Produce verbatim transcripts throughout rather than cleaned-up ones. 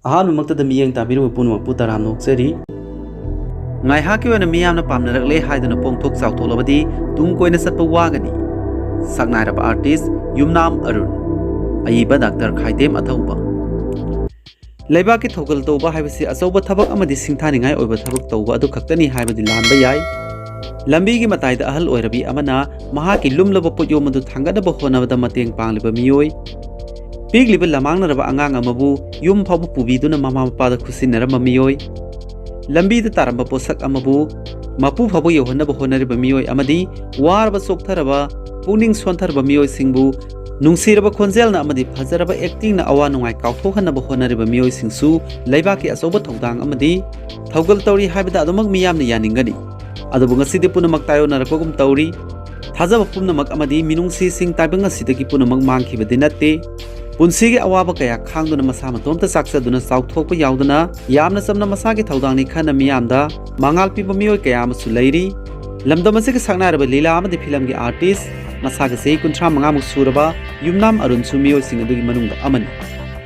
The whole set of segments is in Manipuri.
ꯑꯍꯥꯟꯕꯃꯛꯇꯗ ꯃꯤꯠꯌꯦꯡ ꯇꯥꯕꯤꯔꯤꯕ ꯄꯨꯝꯅꯃꯛꯄꯨ ꯇꯔꯥꯝꯅ ꯑꯣꯛꯆꯔꯤ꯫ ꯉꯥꯏꯍꯥꯛꯀꯤ ꯑꯣꯏꯅ ꯃꯤꯌꯥꯝꯅ ꯄꯥꯝꯅꯔꯛꯂꯦ ꯍꯥꯏꯗꯨꯅ ꯄꯣꯡꯊꯣꯛ ꯆꯥꯎꯊꯣꯛꯂꯕꯗꯤ ꯇꯨꯡ ꯀꯣꯏꯅ ꯆꯠꯄ ꯋꯥꯒꯅꯤ꯫ ꯁꯛꯅꯥꯏꯔꯕ ꯑꯥꯔꯇꯤꯁ ꯌꯨꯝꯅꯥꯝ ꯑꯔꯨꯟ, ꯑꯏꯕ ꯗꯥꯛꯇꯔ ꯈꯥꯏꯗꯦꯝ ꯑꯊꯧꯕ꯫ ꯂꯩꯕꯥꯛꯀꯤ ꯊꯧꯒꯜ ꯇꯧꯕ ꯍꯥꯏꯕꯁꯤ ꯑꯆꯧꯕ ꯊꯕꯛ ꯑꯃꯗꯤ ꯁꯤꯡꯊꯥꯅꯤꯡꯉꯥꯏ ꯑꯣꯏꯕ ꯊꯕꯛ ꯇꯧꯕ ꯑꯗꯨ ꯈꯛꯇꯅꯤ ꯍꯥꯏꯕꯗꯤ ꯂꯥꯟꯕ ꯌꯥꯏ꯫ ꯂꯝꯕꯤꯒꯤ ꯃꯇꯥꯏꯗ ꯑꯍꯜ ꯑꯣꯏꯔꯕꯤ ꯑꯃꯅ ꯃꯍꯥꯛꯀꯤ ꯂꯨꯝꯂꯕ ꯄꯣꯠꯌꯣꯝ ꯑꯗꯨ ꯊꯥꯡꯒꯠꯅꯕ ꯍꯣꯠꯅꯕꯗ ꯃꯇꯦꯡ ꯄꯥꯡꯂꯤꯕ ꯃꯤꯑꯣꯏ, ꯄꯤꯛꯂꯤꯕ ꯂꯃꯥꯡꯅꯔꯕ ꯑꯉꯥꯡ ꯑꯃꯕꯨ ꯌꯨꯝ ꯐꯥꯎꯕ ꯄꯨꯕꯤꯗꯨꯅ ꯃꯃꯥ ꯃꯄꯥꯗ ꯈꯨꯠꯁꯤꯟꯅꯔꯝꯕ ꯃꯤꯑꯣꯏ, ꯂꯝꯕꯤꯗ ꯇꯥꯔꯝꯕ ꯄꯣꯠꯁꯛ ꯑꯃꯕꯨ ꯃꯄꯨ ꯐꯥꯎꯕ ꯌꯧꯍꯟꯅꯕ ꯍꯣꯠꯅꯔꯤꯕ ꯃꯤꯑꯣꯏ ꯑꯃꯗꯤ ꯋꯥꯔꯕ ꯆꯣꯛꯊꯔꯕ ꯄꯨꯛꯅꯤꯡ ꯁꯣꯟꯊꯔꯕ ꯃꯤꯑꯣꯏꯁꯤꯡꯕꯨ ꯅꯨꯡꯁꯤꯔꯕ ꯈꯣꯟꯖꯦꯜꯅ ꯑꯃꯗꯤ ꯐꯖꯔꯕ ꯑꯦꯛꯇꯤꯡꯅ ꯑꯋꯥ ꯅꯨꯡꯉꯥꯏ ꯀꯥꯎꯊꯣꯛꯍꯟꯅꯕ ꯍꯣꯠꯅꯔꯤꯕ ꯃꯤꯑꯣꯏꯁꯤꯡꯁꯨ ꯂꯩꯕꯥꯛꯀꯤ ꯑꯆꯧꯕ ꯊꯧꯗꯥꯡ ꯑꯃꯗꯤ ꯊꯧꯒꯜ ꯇꯧꯔꯤ ꯍꯥꯏꯕꯗ ꯑꯗꯨꯃꯛ ꯃꯤꯌꯥꯝꯅ ꯌꯥꯅꯤꯡꯒꯅꯤ꯫ ꯑꯗꯨꯕꯨ ꯉꯁꯤꯗꯤ ꯄꯨꯝꯅꯃꯛ ꯇꯥꯏꯌꯣꯟꯅꯔꯛꯄꯒꯨꯝ ꯇꯧꯔꯤ꯫ ꯊꯥꯖꯕ ꯄꯨꯝꯅꯃꯛ ꯑꯃꯗꯤ ꯃꯤꯅꯨꯡꯁꯤꯁꯤꯡ ꯇꯥꯏꯕꯪ ꯑꯁꯤꯗꯒꯤ ꯄꯨꯝꯅꯃꯛ ꯃꯥꯡꯈꯤꯕꯗꯤ ꯅꯠꯇꯦ꯫ ꯄꯨꯟꯁꯤꯒꯤ ꯑꯋꯥꯕ ꯀꯌꯥ ꯈꯥꯡꯗꯨꯅ ꯃꯁꯥ ꯃꯇꯣꯝꯇ ꯆꯥꯛꯆꯗꯨꯅ ꯆꯥꯎꯊꯣꯛꯄ ꯌꯥꯎꯗꯅ ꯌꯥꯝꯅ ꯆꯝꯅ ꯃꯁꯥꯒꯤ ꯊꯧꯗꯥꯡꯅꯤ ꯈꯟꯅ ꯃꯤꯌꯥꯝꯗ ꯃꯉꯥꯜ ꯄꯤꯕ ꯃꯤꯑꯣꯏ ꯀꯌꯥ ꯑꯃꯁꯨ ꯂꯩꯔꯤ꯫ ꯂꯝꯗꯝ ꯑꯁꯤꯒꯤ ꯁꯛꯅꯥꯏꯔꯕ ꯂꯤꯂꯥ ꯑꯃꯗꯤ ꯐꯤꯂꯝꯒꯤ ꯑꯥꯔꯇꯤꯁ, ꯃꯁꯥꯒꯤ ꯆꯍꯤ ꯀꯨꯟꯊ꯭ꯔꯥ ꯃꯉꯥꯃꯨꯛ ꯁꯨꯔꯕ ꯌꯨꯝꯅꯥꯝ ꯑꯔꯨꯟꯁꯨ ꯃꯤꯑꯣꯏꯁꯤꯡ ꯑꯗꯨꯒꯤ ꯃꯅꯨꯡꯗ ꯑꯃꯅꯤ꯫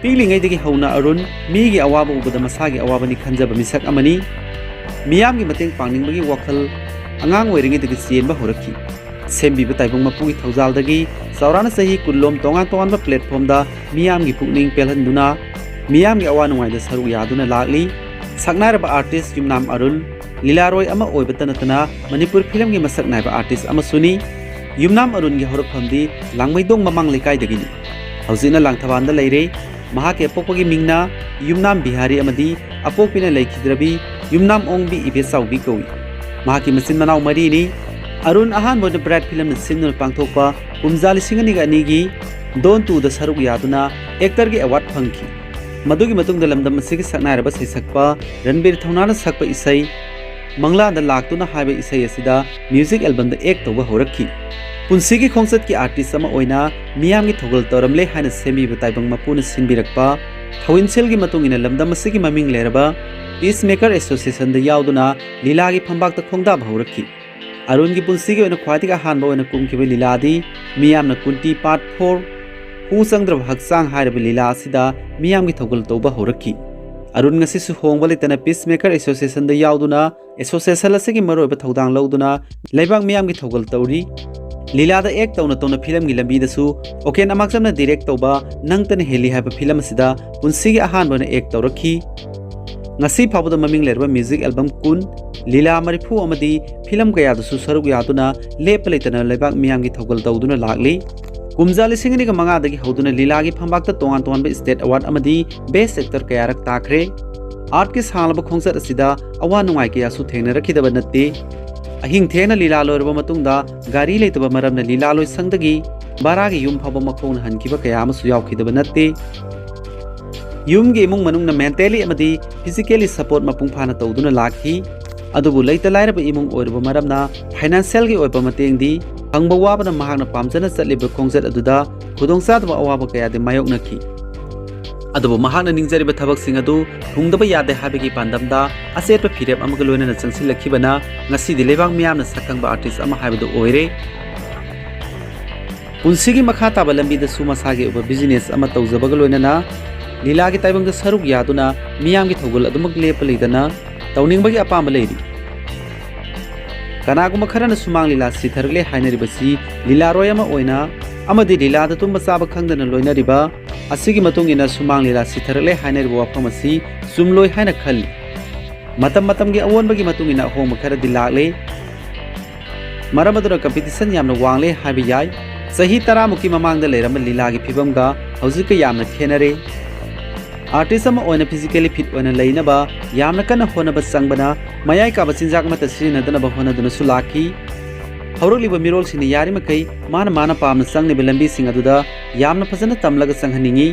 ꯄꯤꯛꯂꯤꯉꯩꯗꯒꯤ ꯍꯧꯅ ꯑꯔꯨꯟ ꯃꯤꯒꯤ ꯑꯋꯥꯕ ꯎꯕꯗ ꯃꯁꯥꯒꯤ ꯑꯋꯥꯕꯅꯤ ꯈꯟꯖꯕ ꯃꯤꯁꯛ ꯑꯃꯅꯤ꯫ ꯃꯤꯌꯥꯝꯒꯤ ꯃꯇꯦꯡ ꯄꯥꯡꯅꯤꯡꯕꯒꯤ ꯋꯥꯈꯜ ꯑꯉꯥꯡ ꯑꯣꯏꯔꯤꯉꯩꯗꯒꯤ ꯆꯦꯟꯕ ꯍꯧꯔꯛꯈꯤ꯫ ꯁꯦꯝꯕꯤꯕ ꯇꯥꯏꯕꯪ ꯃꯄꯨꯒꯤ ꯊꯧꯖꯥꯜꯗꯒꯤ ꯆꯥꯎꯔꯥꯛꯅ ꯆꯍꯤ ꯀꯨꯟꯂꯣꯝ ꯇꯣꯉꯥꯟ ꯇꯣꯉꯥꯟꯕ ꯄ꯭ꯂꯦꯠꯐꯣꯝꯗ ꯃꯤꯌꯥꯝꯒꯤ ꯄꯨꯛꯅꯤꯡ ꯄꯦꯜꯍꯟꯗꯨꯅ ꯃꯤꯌꯥꯝꯒꯤ ꯑꯋꯥ ꯅꯨꯡꯉꯥꯏꯗ ꯁꯔꯨꯛ ꯌꯥꯗꯨꯅ ꯂꯥꯛꯂꯤ꯫ ꯁꯛꯅꯥꯏꯔꯕ ꯑꯥꯔꯇꯤꯁ ꯌꯨꯝꯅꯥꯝ ꯑꯔꯨꯟ ꯂꯤꯂꯥꯔꯣꯏ ꯑꯃ ꯑꯣꯏꯕꯇ ꯅꯠꯇꯅ ꯃꯅꯤꯄꯨꯔ ꯐꯤꯂꯝꯒꯤ ꯃꯁꯛ ꯅꯥꯏꯕ ꯑꯥꯔꯇꯤꯁ ꯑꯃꯁꯨꯅꯤ꯫ ꯌꯨꯝꯅꯥꯝ ꯑꯔꯨꯟꯒꯤ ꯍꯧꯔꯛꯐꯝꯗꯤ ꯂꯥꯡꯃꯩꯗꯣꯡ ꯃꯃꯥꯡ ꯂꯩꯀꯥꯏꯗꯒꯤꯅꯤ꯫ ꯍꯧꯖꯤꯛꯅ ꯂꯥꯡꯊꯕꯥꯜꯗ ꯂꯩꯔꯦ꯫ ꯃꯍꯥꯛꯀꯤ ꯑꯄꯣꯛꯄꯒꯤ ꯃꯤꯡꯅ ꯌꯨꯝꯅꯥꯝ ꯕꯤꯍꯥꯔꯤ ꯑꯃꯗꯤ ꯑꯄꯣꯛꯄꯤꯅ ꯂꯩꯈꯤꯗ꯭ꯔꯕꯤ ꯌꯨꯝꯅꯥꯝ ꯑꯣꯡꯕꯤ ꯏꯕꯦꯆꯥꯎꯕꯤ ꯀꯧꯏ꯫ ꯃꯍꯥꯛꯀꯤ ꯃꯆꯤꯟ ꯃꯅꯥꯎ ꯃꯔꯤꯅꯤ꯫ ꯑꯔꯨꯟ ꯑꯍꯥꯟꯕ ꯑꯣꯏꯅ ꯕ꯭ꯔꯥꯏꯠ ꯐꯤꯂꯝꯅ ꯁꯤꯟꯗꯨꯅ ꯄꯥꯡꯊꯣꯛꯄ ꯀꯨꯝꯖꯥ ꯂꯤꯁꯤꯡ ꯑꯅꯤꯒ ꯑꯅꯤꯒꯤ ꯗꯣꯟ ꯇꯨꯗ ꯁꯔꯨꯛ ꯌꯥꯗꯨꯅ ꯑꯦꯛꯇꯔꯒꯤ ꯑꯦꯋꯥꯔꯗ ꯐꯪꯈꯤ꯫ ꯃꯗꯨꯒꯤ ꯃꯇꯨꯡꯗ ꯂꯝꯗꯝ ꯑꯁꯤꯒꯤ ꯁꯛꯅꯥꯏꯔꯕ ꯁꯩꯁꯛꯄ ꯔꯟꯕꯤꯔ ꯊꯧꯅꯥꯅ ꯁꯛꯄ ꯏꯁꯩ ꯃꯪꯂꯥꯟꯗ ꯂꯥꯛꯇꯨꯅ ꯍꯥꯏꯕ ꯏꯁꯩ ꯑꯁꯤꯗ ꯃ꯭ꯌꯨꯖꯤꯛ ꯑꯦꯜꯕꯝꯗ ꯑꯦꯛ ꯇꯧꯕ ꯍꯧꯔꯛꯈꯤ꯫ ꯄꯨꯟꯁꯤꯒꯤ ꯈꯣꯡꯆꯠꯀꯤ ꯑꯥꯔꯇꯤꯁ ꯑꯃ ꯑꯣꯏꯅ ꯃꯤꯌꯥꯝꯒꯤ ꯊꯧꯒꯜ ꯇꯧꯔꯝꯂꯦ ꯍꯥꯏꯅ ꯁꯦꯝꯕꯤꯕ ꯇꯥꯏꯕꯪ ꯃꯄꯨꯅ ꯁꯤꯟꯕꯤꯔꯛꯄ ꯊꯧꯏꯟꯁꯤꯜꯒꯤ ꯃꯇꯨꯡ ꯏꯟꯅ ꯂꯝꯗꯝ ꯑꯁꯤꯒꯤ ꯃꯃꯤꯡ ꯂꯩꯔꯕ ꯄꯤꯁ ꯃꯦꯀꯔ ꯑꯦꯁꯣꯁꯤꯌꯦꯁꯟꯗ ꯌꯥꯎꯗꯨꯅ ꯂꯤꯂꯥꯒꯤ ꯐꯝꯕꯥꯛꯇ ꯈꯣꯡꯗꯥꯕ ꯍꯧꯔꯛꯈꯤ꯫ ꯑꯔꯨꯟꯒꯤ ꯄꯨꯟꯁꯤꯒꯤ ꯑꯣꯏꯅ ꯈ꯭ꯋꯥꯏꯗꯒꯤ ꯑꯍꯥꯟꯕ ꯑꯣꯏꯅ ꯀꯨꯝꯈꯤꯕ ꯂꯤꯂꯥꯗꯤ ꯃꯤꯌꯥꯝꯅ ꯀꯨꯟꯇꯤ ꯄꯥꯔꯠ ꯐꯣꯔ, ꯍꯨ ꯆꯪꯗ꯭ꯔꯕ ꯍꯛꯆꯥꯡ ꯍꯥꯏꯔꯤꯕ ꯂꯤꯂꯥ ꯑꯁꯤꯗ ꯃꯤꯌꯥꯝꯒꯤ ꯊꯧꯒꯜ ꯇꯧꯕ ꯍꯧꯔꯛꯈꯤ꯫ ꯑꯔꯨꯟ ꯉꯁꯤꯁꯨ ꯍꯣꯡꯕ ꯂꯩꯇꯅ Peacemaker Associationꯗ ꯌꯥꯎꯗꯨꯅ, association ꯑꯁꯤꯒꯤ ꯃꯔꯨꯑꯣꯏꯕ ꯊꯧꯗꯥꯡ ꯂꯧꯗꯨꯅ ꯂꯩꯕꯥꯛ ꯃꯤꯌꯥꯝꯒꯤ ꯊꯧꯒꯜ ꯇꯧꯔꯤ꯫ ꯂꯤꯂꯥꯗ act ꯇꯧꯅ ꯇꯧꯅ ꯐꯤꯂꯝꯒꯤ ꯂꯝꯕꯤꯗꯁꯨ ꯑꯣꯀꯦꯟ ꯑꯃꯥꯛꯆꯝꯅ direct ꯇꯧꯕ ꯅꯪꯇꯅ ꯍꯦꯜꯂꯤ ꯍꯥꯏꯕ ꯐꯤꯂꯝ ꯑꯁꯤꯗ ꯄꯨꯟꯁꯤꯒꯤ ꯑꯍꯥꯟꯕ ꯑꯣꯏꯅ act ꯇꯧꯔꯛꯈꯤ꯫ ꯉꯁꯤ ꯐꯥꯎꯕꯗ ꯃꯃꯤꯡ ꯂꯩꯔꯕ music album ꯀꯨꯟ, ꯂꯤꯂꯥ ꯃꯔꯤꯐꯨ ꯑꯃꯗꯤ ꯐꯤꯂꯝ ꯀꯌꯥꯗꯁꯨ ꯁꯔꯨꯛ ꯌꯥꯗꯨꯅ ꯂꯦꯞꯄ ꯂꯩꯇꯅ ꯂꯩꯕꯥꯛ ꯃꯤꯌꯥꯝꯒꯤ ꯊꯧꯒꯜ ꯇꯧꯗꯨꯅ ꯂꯥꯛꯂꯤ꯫ ꯀꯨꯝꯖꯥ ꯂꯤꯁꯤꯡ ꯑꯅꯤꯒ ꯃꯉꯥꯗꯒꯤ ꯍꯧꯗꯨꯅ ꯂꯤꯂꯥꯒꯤ ꯐꯝꯕꯥꯛꯇ ꯇꯣꯉꯥꯟ ꯇꯣꯉꯥꯟꯕ state award ꯑꯃꯗꯤ best actor ꯀꯌꯥꯔꯛ ꯇꯥꯈ꯭ꯔꯦ꯫ Artꯀꯤ ꯁꯥꯡꯂꯕ ꯈꯣꯡꯆꯠ ꯑꯁꯤꯗ ꯑꯋꯥ ꯅꯨꯡꯉꯥꯏ ꯀꯌꯥꯁꯨ ꯊꯦꯡꯅꯔꯛꯈꯤꯗꯕ ꯅꯠꯇꯦ꯫ ꯑꯍꯤꯡ ꯊꯦꯡꯅ ꯂꯤꯂꯥ ꯂꯣꯏꯔꯕ ꯃꯇꯨꯡꯗ ꯒꯥꯔꯤ ꯂꯩꯇꯕ ꯃꯔꯝꯅ ꯂꯤꯂꯥ ꯂꯣꯏꯁꯪꯗꯒꯤ ꯕꯔꯥꯒꯤ ꯌꯨꯝ ꯐꯥꯎꯕ ꯃꯈꯣꯡꯅ ꯍꯟꯈꯤꯕ ꯀꯌꯥ ꯑꯃꯁꯨ ꯌꯥꯎꯈꯤꯗꯕ ꯅꯠꯇꯦ꯫ ꯌꯨꯝꯒꯤ ꯏꯃꯨꯡ ꯃꯅꯨꯡꯅ mentally ꯑꯃꯗꯤ physically support ꯃꯄꯨꯡ ꯐꯥꯅ ꯇꯧꯗꯨꯅ ꯂꯥꯛꯈꯤ꯫ ꯑꯗꯨꯕꯨ ꯂꯩꯇ ꯂꯥꯏꯔꯕ ꯏꯃꯨꯡ ꯑꯣꯏꯔꯨꯕ ꯃꯔꯝꯅ financialꯒꯤ ꯑꯣꯏꯕ ꯃꯇꯦꯡꯗꯤ ꯐꯪꯕ ꯋꯥꯕꯅ ꯃꯍꯥꯛꯅ ꯄꯥꯝꯖꯅ ꯆꯠꯂꯤꯕ ꯈꯣꯡꯆꯠ ꯑꯗꯨꯗ ꯈꯨꯗꯣꯡꯆꯥꯗꯕ ꯑꯋꯥꯕ ꯀꯌꯥꯗꯤ ꯃꯥꯌꯣꯛꯅꯈꯤ꯫ ꯑꯗꯨꯕꯨ ꯃꯍꯥꯛꯅ ꯅꯤꯡꯖꯔꯤꯕ ꯊꯕꯛꯁꯤꯡ ꯑꯗꯨ ꯊꯨꯡꯗꯕ ꯌꯥꯗꯦ ꯍꯥꯏꯕꯒꯤ ꯄꯥꯟꯗꯝꯗ ꯑꯆꯦꯠꯄ ꯐꯤꯔꯦꯞ ꯑꯃꯒ ꯂꯣꯏꯅꯅ ꯆꯪꯁꯤꯜꯂꯛꯈꯤꯕꯅ ꯉꯁꯤꯗꯤ ꯂꯩꯕꯥꯛ ꯃꯤꯌꯥꯝꯅ ꯁꯛꯈꯪꯕ artist ꯑꯃ ꯍꯥꯏꯕꯗꯨ ꯑꯣꯏꯔꯦ꯫ ꯄꯨꯟꯁꯤꯒꯤ ꯃꯈꯥ ꯇꯥꯕ ꯂꯝꯕꯤꯗꯁꯨ ꯃꯁꯥꯒꯤ ꯑꯣꯏꯕ business ꯑꯃ ꯇꯧꯖꯕꯒ ꯂꯣꯏꯅꯅ ꯂꯤꯂꯥꯒꯤ ꯇꯥꯏꯕꯪꯗ ꯁꯔꯨꯛ ꯌꯥꯗꯨꯅ ꯃꯤꯌꯥꯝꯒꯤ ꯊꯧꯒꯜ ꯑꯗꯨꯃꯛ ꯂꯦꯞꯄ ꯂꯩꯇꯅ ꯇꯧꯅꯤꯡꯕꯒꯤ ꯑꯄꯥꯝꯕ ꯂꯩꯔꯤ꯫ ꯀꯅꯥꯒꯨꯝꯕ ꯈꯔꯅ ꯁꯨꯃꯥꯡ ꯂꯤꯂꯥ ꯁꯤꯊꯔꯛꯂꯦ ꯍꯥꯏꯅꯔꯤꯕꯁꯤ ꯂꯤꯂꯥꯔꯣꯏ ꯑꯃ ꯑꯣꯏꯅ ꯑꯃꯗꯤ ꯂꯤꯂꯥꯗ ꯇꯨꯝꯕ ꯆꯥꯕ ꯈꯪꯗꯅ ꯂꯣꯏꯅꯔꯤꯕ ꯑꯁꯤꯒꯤ ꯃꯇꯨꯡ ꯏꯟꯅ ꯁꯨꯃꯥꯡ ꯂꯤꯂꯥ ꯁꯤꯊꯔꯛꯂꯦ ꯍꯥꯏꯅꯔꯤꯕ ꯋꯥꯐꯝ ꯑꯁꯤ ꯆꯨꯝꯂꯣꯏ ꯍꯥꯏꯅ ꯈꯜꯂꯤ꯫ ꯃꯇꯝ ꯃꯇꯝꯒꯤ ꯑꯑꯣꯟꯕꯒꯤ ꯃꯇꯨꯡ ꯏꯟꯅ ꯑꯍꯣꯡꯕ ꯈꯔꯗꯤ ꯂꯥꯛꯂꯦ꯫ ꯃꯔꯝ ꯑꯗꯨꯅ competition ꯌꯥꯝꯅ ꯋꯥꯡꯂꯦ ꯍꯥꯏꯕ ꯌꯥꯏ꯫ ꯆꯍꯤ ꯇꯔꯥꯃꯨꯛꯀꯤ ꯃꯃꯥꯡꯗ ꯂꯩꯔꯝꯕ ꯂꯤꯂꯥꯒꯤ ꯐꯤꯕꯝꯒ ꯍꯧꯖꯤꯛꯀ ꯌꯥꯝꯅ ꯈꯦꯠꯅꯔꯦ꯫ Artist ꯑꯃ ꯑꯣꯏꯅ physically fit ꯑꯣꯏꯅ ꯂꯩꯅꯕ ꯌꯥꯝꯅ ꯀꯟꯅ ꯍꯣꯠꯅꯕ ꯆꯪꯕꯅ ꯃꯌꯥꯏ ꯀꯥꯕ ꯆꯤꯟꯖꯥꯛ ꯑꯃꯠꯇ ꯁꯤꯖꯤꯟꯅꯗꯅꯕ ꯍꯣꯠꯅꯗꯨꯅꯁꯨ ꯂꯥꯛꯈꯤ꯫ ꯍꯧꯔꯛꯂꯤꯕ ꯃꯤꯔꯣꯜꯁꯤꯡꯅ ꯌꯥꯔꯤꯃꯈꯩ ꯃꯥꯅ ꯃꯥꯅ ꯄꯥꯝꯅ ꯆꯪꯂꯤꯕ ꯂꯝꯕꯤꯁꯤꯡ ꯑꯗꯨꯗ ꯌꯥꯝꯅ ꯐꯖꯅ ꯇꯝꯂꯒ ꯆꯪꯍꯟꯅꯤꯡꯏ꯫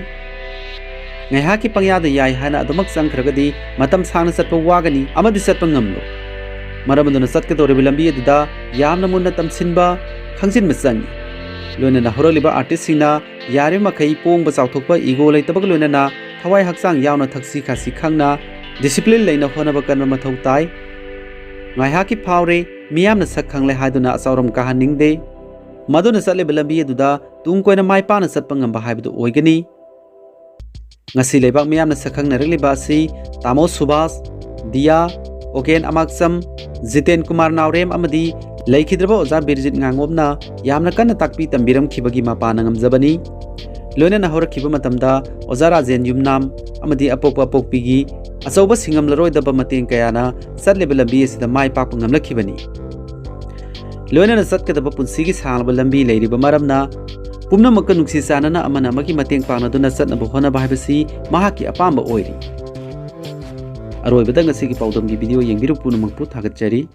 ꯉꯥꯏꯍꯥꯛꯀꯤ ꯄꯪꯌꯥꯗ ꯌꯥꯏ ꯍꯥꯏꯅ ꯑꯗꯨꯃꯛ ꯆꯪꯈ꯭ꯔꯒꯗꯤ ꯃꯇꯝ ꯁꯥꯡꯅ ꯆꯠꯄ ꯋꯥꯒꯅꯤ ꯑꯃꯗꯤ ꯆꯠꯄ ꯉꯝꯂꯣꯏ꯫ ꯃꯔꯝ ꯑꯗꯨꯅ ꯆꯠꯀꯗꯧꯔꯤꯕ ꯂꯝꯕꯤ ꯑꯗꯨꯗ ꯌꯥꯝꯅ ꯃꯨꯟꯅ ꯇꯝꯁꯤꯟꯕ, ꯈꯪꯖꯤꯟꯕ ꯆꯪꯏ꯫ ꯂꯣꯏꯅꯅ ꯍꯧꯔꯛꯂꯤꯕ artistꯁꯤꯡꯅ ꯌꯥꯔꯤꯕ ꯃꯈꯩ ꯄꯣꯡꯕ ꯆꯥꯎꯊꯣꯛꯄ, ego ꯂꯩꯇꯕꯒ ꯂꯣꯏꯅꯅ ꯊꯋꯥꯏ ꯍꯛꯆꯥꯡ ꯌꯥꯎꯅ ꯊꯛꯁꯤ ꯈꯥꯁꯤ ꯈꯪꯅ discipline ꯂꯩꯅ ꯍꯣꯠꯅꯕ ꯀꯟꯕ ꯃꯊꯧ ꯇꯥꯏ꯫ ꯉꯥꯏꯍꯥꯛꯀꯤ ꯐꯥꯎꯔꯦ, ꯃꯤꯌꯥꯝꯅ ꯁꯛ ꯈꯪꯂꯦ ꯍꯥꯏꯗꯨꯅ ꯑꯆꯥꯎꯔꯝ ꯀꯥꯍꯟꯅꯤꯡꯗꯦ꯫ ꯃꯗꯨꯅ ꯆꯠꯂꯤꯕ ꯂꯝꯕꯤ ꯑꯗꯨꯗ ꯇꯨꯡ ꯀꯣꯏꯅ ꯃꯥꯏ ꯄꯥꯛꯅ ꯆꯠꯄ ꯉꯝꯕ ꯍꯥꯏꯕꯗꯨ ꯑꯣꯏꯒꯅꯤ꯫ ꯉꯁꯤ ꯂꯩꯕꯥꯛ ꯃꯤꯌꯥꯝꯅ ꯁꯛꯈꯪꯅꯔꯛꯂꯤꯕ ꯑꯁꯤ ꯇꯥꯃꯣ ꯁꯨꯕꯥꯁ, ꯗꯤꯌꯥ, ꯑꯣꯒꯦꯟ ꯑꯃꯥꯛꯆꯝ, ꯖꯤꯇꯦꯟ ꯀꯨꯃꯥꯔ ꯅꯥꯎꯔꯦꯝ ꯑꯃꯗꯤ ꯂꯩꯈꯤꯗ꯭ꯔꯕ ꯑꯣꯖꯥ ꯕꯤꯔꯖꯤꯠ ꯉꯥꯉꯣꯝꯅ ꯌꯥꯝꯅ ꯀꯟꯅ ꯇꯥꯛꯄꯤ ꯇꯝꯕꯤꯔꯝꯈꯤꯕꯒꯤ ꯃꯄꯥꯅ ꯉꯝꯖꯕꯅꯤ꯫ ꯂꯣꯏꯅꯅ ꯍꯧꯔꯛꯈꯤꯕ ꯃꯇꯝꯗ ꯑꯣꯖꯥ ꯔꯥꯖꯦꯟ ꯌꯨꯝꯅꯥꯝ ꯑꯃꯗꯤ ꯑꯄꯣꯛꯄ ꯑꯄꯣꯛꯄꯤꯒꯤ ꯑꯆꯧꯕ ꯁꯤꯡꯉꯝꯂꯔꯣꯏꯗꯕ ꯃꯇꯦꯡ ꯀꯌꯥꯅ ꯆꯠꯂꯤꯕ ꯂꯝꯕꯤ ꯑꯁꯤꯗ ꯃꯥꯏ ꯄꯥꯛꯄ ꯉꯝꯂꯛꯈꯤꯕꯅꯤ꯫ ꯂꯣꯏꯅꯅ ꯆꯠꯀꯗꯕ ꯄꯨꯟꯁꯤꯒꯤ ꯁꯥꯡꯂꯕ ꯂꯝꯕꯤ ꯂꯩꯔꯤꯕ ꯃꯔꯝꯅ, ꯄꯨꯝꯅꯃꯛꯀ ꯅꯨꯡꯁꯤ ꯆꯥꯟꯅꯅ ꯑꯃꯅ ꯑꯃꯒꯤ ꯃꯇꯦꯡ ꯄꯥꯡꯅꯗꯨꯅ ꯆꯠꯅꯕ ꯍꯣꯠꯅꯕ ꯍꯥꯏꯕꯁꯤ ꯃꯍꯥꯛꯀꯤ ꯑꯄꯥꯝꯕ ꯑꯣꯏꯔꯤ꯫ ꯑꯔꯣꯏꯕꯗ ꯉꯁꯤꯒꯤ ꯄꯥꯎꯗꯝꯒꯤ ꯚꯤꯗꯤꯑꯣ ꯌꯦꯡꯕꯤꯔꯨ ꯄꯨꯝꯅꯃꯛꯄꯨ ꯊꯥꯒꯠꯆꯔꯤ꯫